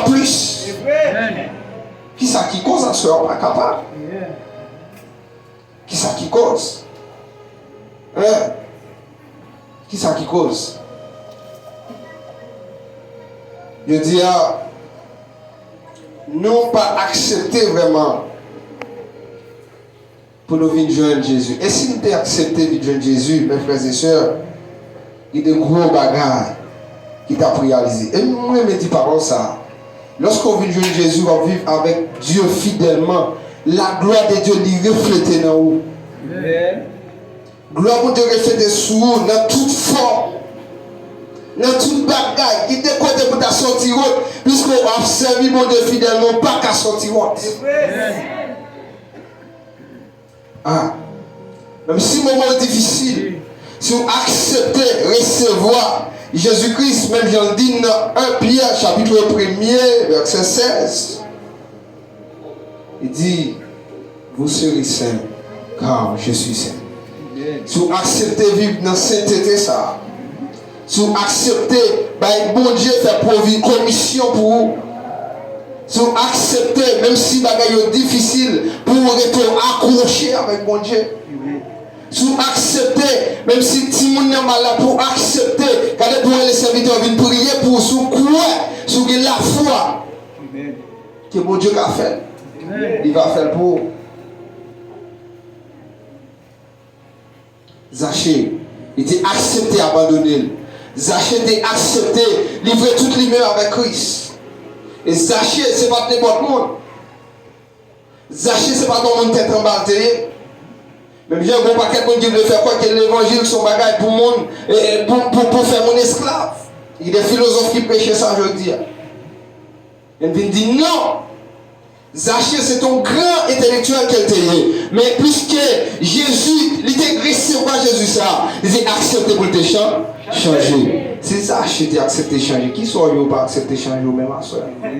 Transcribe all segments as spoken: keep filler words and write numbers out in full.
plis. Kisa ki koz aswè a w pa kapab? Kisa ki koz? Hein? Kisa ki koz? Jodi a, nou pa aksepte vrèman pou nou vin jwenn Jezi. E si n te aksepte vin jwenn Jezi, mes frères et sœurs, gen de gwo bagay ki t ap reyalize. E mwen renmen di pawòl sa a. Lòske w vin jwenn Jezi, w ap viv avèk Dye fidèlman. La gloire de Dieu li reflete nan ou. Glwa Bondye reflete sou ou nan tout fòm, nan tout bagay. Gen de kote pou ta sòti wont, piske w ap sèvi Bondye fidèlman, w pa ka sòti wont. Ah. Menm si moman w difisil, si w aksepte resevwa Jezi Kris, menm jan l di nan en Pyè chapit premye, vèsè sèz, li di, vous serez saints, car je suis saint. Si w aksepte viv nan sentete sa a, si w aksepte bay Bondye fè pwovi komisyon pou ou, si w aksepte, menm si bagay yo difisil, pou w rete w akwoche avèk Bondye, si w aksepte, menm si timoun nan malad, pou w aksepte, gade pou w rele sèvitè yo vin priye pou ou, si w kwè, si w gen lafwa ke Bondye ka fè l, li va fè l pou ou. Zache, li te aksepte abandone l. Zache te aksepte livre tout li menm avèk Kris. E Zache, se pa t nenpòt moun. Zache, se pa t yon moun tèt anba l te ye. Menm jan gen yon pakèt moun ki vle fè kwè ke levanjil se yon bagay pou moun, e, e, pou, pou, pou fè moun esklav. Gen de filozòf ki preche sa jodi a. Yo vin di non. Zache se t yon gran entelektyèl ke l te ye. Men piske Jezi, li te resevwa Jezi sa, li te aksepte pou l te chan-, chanje. Si Zache te aksepte chanje, kisa w ye w pa aksepte chanje w menm aswè a?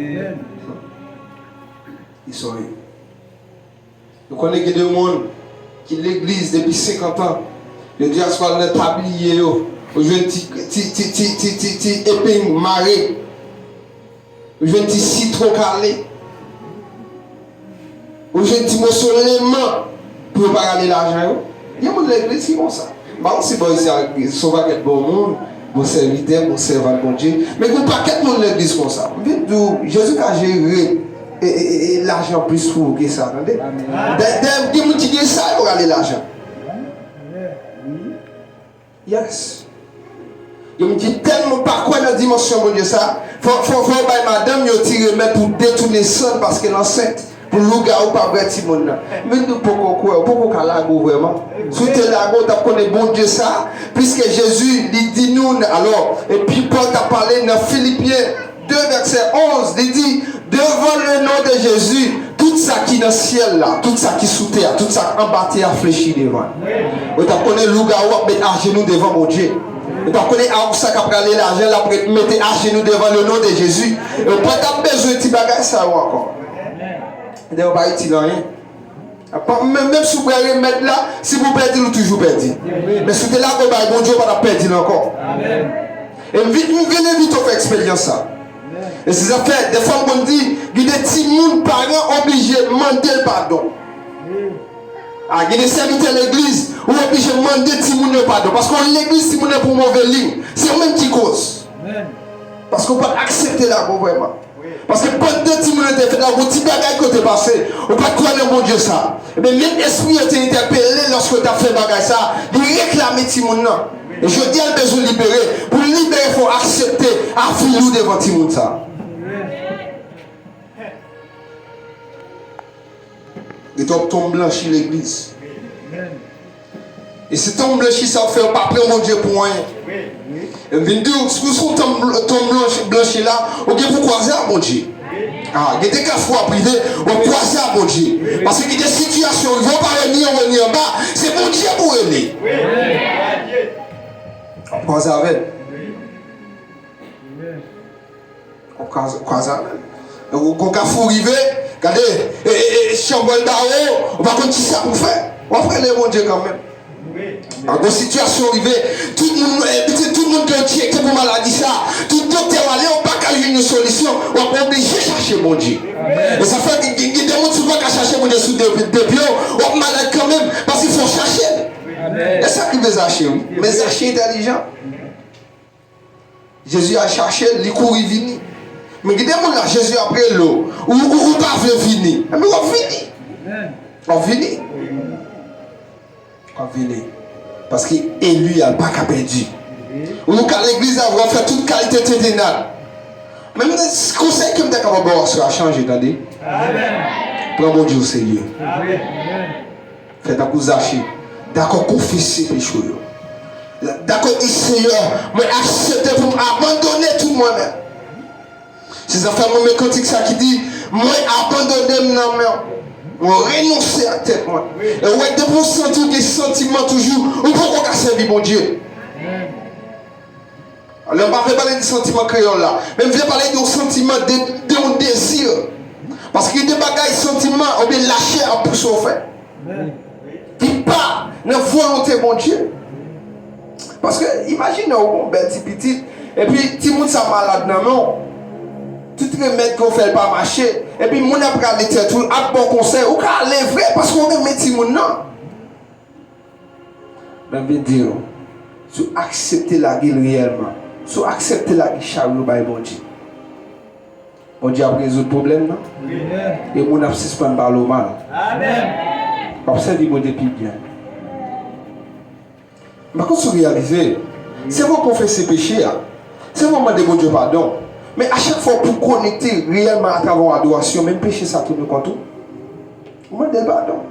Kisa w ye? Nou konnen gen de moun ki legliz depi senkant an. Yo di aswè nan tabliye yo, ou jwenn ti, ti, ti epeng mare. Ou jwenn ti sitwon kale. Ou jwenn ti moso leman pou yo pa rale lajan yo. Gen moun legliz ki konsa. M pa konn si bò isi a, se yon pakèt bon moun, bon sèvitè, bon sèvant Bondye. Men gen yon pakèt moun legliz konsa. M vin di w, Jezi ka jere e, e, e, e lajan plis pou ou ke sa, tande. Dayè, dayè, gen moun ki gen sa, yo rale lajan. Yes. Gen moun ki tèlman pa kwè nan dimansyon Bondye sa, fò, fò, fò yo bay madanm yo ti remèd pou detounen san l paske l ansent, pou lougawou pa bwè timoun nan. Men nou poko kwè, ou poko ka lage w vrèman. Si w te lage w, w t ap konnen Bondye sa, piske Jezi, li di nou, alò, epi Pòl t ap pale nan Filipyen de vèsè onz, li di, devant le nom de Jésus, tout sa ki nan syèl la, tout sa ki sou tè a, tout sa k anba tè a flechi devan l. Ou t ap konnen lougawou ap met ajenou devan Bondye. Ou t ap konnen aousa k ap rale lajan l ap ret mete ajenou devan le nom de Jésus. E ou pa t ap bezwen ti bagay sa yo ankò. Dayè yo pa itil anyen. Apa, menm, menm si w pran remèd la, si pou pèdi l, ou toujou pèdi. Men si w te lage w bay Bondye, ou pa t ap pèdi l ankò. E m vin, m vin envite w fè eksperyans sa. E se sa fè, defwa m konn di, gen de timoun paran oblije mande l padon. A, gen de sèvitè legliz, ou oblije mande timoun yo padon. Paske w legliz, timoun yo pran move liy. Se ou menm ki koz. Paske w pa t aksepte lage w vrèman. Paske pandan timoun nan te fèt la, gon ti bagay ke w te pase, ou pa t kwè nan Bondye sa. Ebyen, menm espri yo te entèpele lòske w t ap fè bagay sa, li reklame timoun nan. E jodi a, l bezwen libere. Pou l libere, fò w aksepte afili w devan timoun sa. Gen twòp tonm blanchi legliz. E se tonm blanchi sa yo fè yo pa pran Bondye pou anyen. E m vin di w, si w se yon tonm, tonm blanchi, blanchi la, ou gen pou kwaze ak Bondye. A, gen de kafou w ap rive, w ap kwaze ak Bondye. Paske gen de sitiyasyon rive, w pa rele ni anwo ni anba, se Bondye pou w rele. W ap kwaze avè l. Ou kwaze, kwaze avè l. Ou gon kafou rive, gade, e, e, e, chanbwèl ba ou, ou pa konn kisa pou fè. W ap rele Bondye kanmenm. An gon sitiyasyon rive, tout Moun, eh, se tout moun gen yon direktè pou maladi sa. Tout doktè w ale, ou pa ka jwenn yon solisyon. W ap oblije chache Bondye. E sa fè gen, gen, gen de moun, si w pa ka chache Bondye sou de, de pye w, w ap malad kanmenm, paske fò w chache l. E sa k rive Zache, wi. Men Zache entèlijan. Jezi al chache l, li kouri vini. Men gen de moun la, Jezi ap rele w, ou, ou, ou pa vle vini. Ebyen, w ap vini. W ap vini. W ap vini. Paske eli a pa ka pèdi. Ou ka legliz la, w ap fè tout kalite tentenad. Men m, konsèy ke m ta kapab ba w aswè a, chanje, tande. Pran Bondye o serye. Fè tankou Zache. Dakò konfese peche w yo. Dakò di, Seyè, mwen aksepte pou m abandone tout mwen menm. Se sa fè mwen renmen kantik sa ki di, mwen abandone m nan men w. Mwen renonse ak tèt mwen. E w wè, depi w santi w gen santiman toujou, ou poko ka sèvi Bondye. Alò, m pa vle pale de santiman kreyòl la, men m vle pale de yon santiman de, de yon dezi. Paske gen de bagay santiman oubyen lachè ap pouse w fè. Ki pa nan volonte Bondye. Paske, imajine w gon bèl ti pitit, epi timoun sa malad nan men w. Tout remèd ke w fè l pa mache, epi moun ap rale tèt ou, ap ba w konsèy, ou ka ale vre paske w renmen timoun nan. Men m vin di w, si w aksepte lage l reyèlman, si w aksepte lage chay ou bay Bondye, Bondye ap rezoud pwoblèm nan. E moun ap sispann pale w mal. W ap sèvi Bondye pi byen. M pa konn si w reyalize, se vre w konfese peche a, se vre w mande Bondye padon, men a chak fwa pou w konekte reyèlman atravè yon adorasyon, menm peche sa tounen kont ou. Ou mande l padon.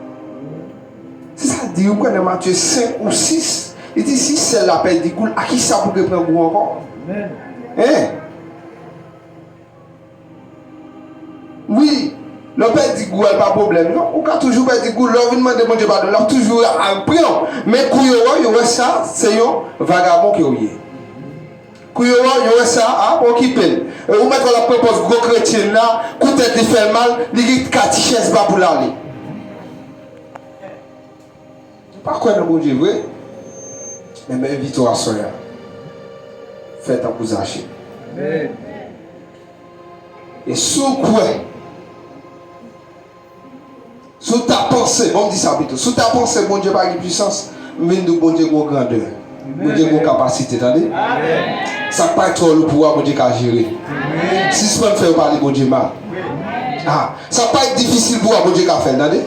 Se sa l di, ou pran nan Matye senk ou sis, li di, si sèl la pèdi gou l, a ki sa pou gen pran gou ankò? Hein? Wi, lè w pèdi gou a, l pa pwoblèm, non. Ou ka toujou pèdi gou, lè w vin mande Bondye padon, l ap toujou al pran w. Men kou yo wè w, yo wè sa, se yon vagabon ke w ye. Kou yo wè w, yo wè sa, a, pa okipe l. E ou mèt wè l ap pran pòz gwo kretyen la, kou tèt li fè l mal, li gen katichèz ba pou l ale. Ou pa kwè nan Bondye vre? Men, men envite w aswè a. Fè tankou Zache. E si w kwè, si w ta panse, bon, m di sa pito, si w ta panse Bondye pa gen pwisans, m vin di w Bondye gen yon grandè. Bondye gen yon kapasite, tande? Sa k pa twò lou pou ou a, Bondye ka jere. Sispann fè yo pale Bondye mal. Ah, sa k pa difisil pou ou a, Bondye ka fè l, tande?